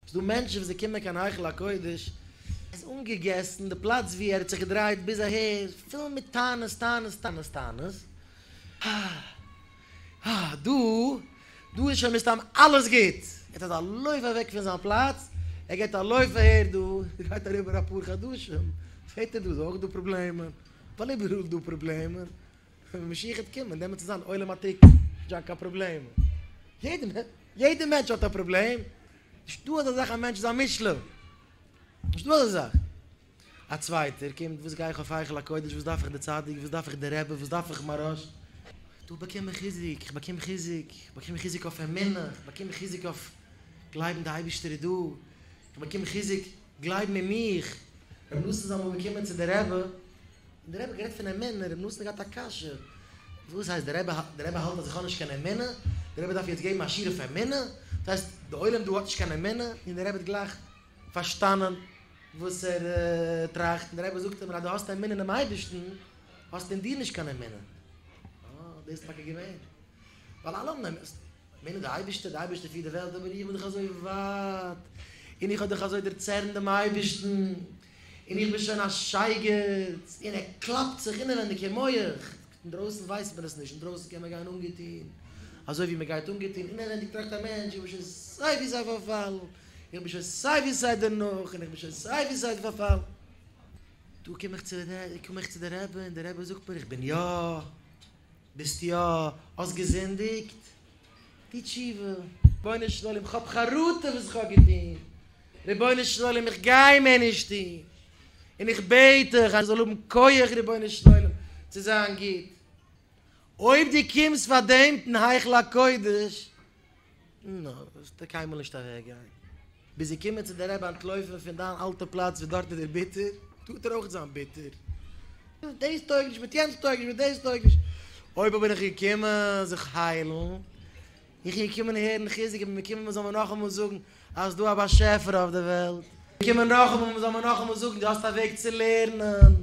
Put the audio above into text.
ס'דא מענטשן וואס זיי קומען קיין היכל הקודש, ער איז אנגעגעסן, די פלאץ ווי ער האט זיך געדרייט ביז אהער איז פול מיט טענות טענות טענות טענות, אה אה דא דא איז שוין מסתם אלעס גוט, ער טוט א לויף אוועק פון זיין פלאץ, ער געבט א לויף אהער דא, גייט אריבער אפאר חדשים, זעט ער דא איז אויך דא פראבלעמען, ווייל איבעראל איז דא פראבלעמען. ווען משיח וועט קומען דעמאלטס וועט זיין עולם התיקון, נישט זיין קיין פראבלעמען. יעדער יעדער מענטש האט א פראבלעם, נישטא אזא זאך א מענטש איז א מושלם, נישטא אזא זאך. א צווייטער קומט, וואס גיי איך אויף היכל הקודש, וואס דארף איך די צדיק, וואס דארף איך די רבי, וואס דארף איך מוהרא"ש, דא באקום איך חיזוק, איך באקום חיזוק, איך באקום חיזוק אויף אמונה, איך באקום חיזוק אויף גלייבן די אייבערשטער איז דא, איך באקום חיזוק גלייבן אין מיך. רבי נתן איז אמאל געקומען צו די רבי, און די רבי האט גערעדט פון אמונה, רבי נתן האט געהאט א קשיא, וואס הייסט די רבי די רבי האלט אז איך האב נישט קיין אמונה, די רבי דארף יעצט געבן א שיעור אויף אמונה, דאס הייסט די עולם דא האט נישט קיין אמונה, און די רבי האט גלייך פארשטאנען וואס ער טראכט, און די רבי זאגט אים אז דו האסט אמונה אינעם אייבערשטן, האסטו אין דיר נישט קיין אמונה. אה, דאס איז טאקע געווען, ווייל אלע האבן אמונה, די אייבערשטער, די אייבערשטער פירט די וועלט, אבער איך בין דאך אזוי ווייט, און איך האב דאך אזוי דערצערנט דעם אייבערשטן, און איך בין שוין א שייגעץ, און ער קלאפט זיך אינעווענדיג אין מח, אינדרויסן ווייסט מען עס נישט, אינדרויסן קען מען גיין אנגעטון אזוי ווי מען גייט אנגעטון, אינעווענדיג טראכט א מענטש, איך בין שוין סיי ווי סיי פארפאלן, איך בין שוין סיי ווי סיי דערנאך, און איך בין שוין סיי ווי סיי פארפאלן. דא קום איך צו קום איך צו די רבי, און די רבי זאגט מיר איך בין יא, ביסט יא, האסט געזינדיגט? טו תשובה, רבונו של עולם איך האב חרטה וואס איך האב געטון, רבונו של עולם איך גיי מער נישט טון, און איך בעט דיך אז איך זאל האבן כח רבונו של עולם צו זיין גוט, אויב דו קומסט פאר דעם אין היכל הקודש, נא, וועסטו קיינמאל נישט אוועק גיין. ביסט געקומען צו די רבי אנטלויפן פון דיין אלטע פלאץ וואו דארט איז דיר ביטער, דא וועט דיר אויך זיין ביטער. דאס טויג נישט מיט יענץ טויג נישט מיט דאס טויג נישט. אויב בין איך געקומען זיך היילן, איך בין געקומען הערן חיזוק, איך בין געקומען מען זאל מיר נאכאמאל זאגן אז ס'דא א באשעפער אויף די וועלט. געקומען נאכאמאל מען זאל מיר נאכאמאל זאגן דו האסט א וועג צו לערנען.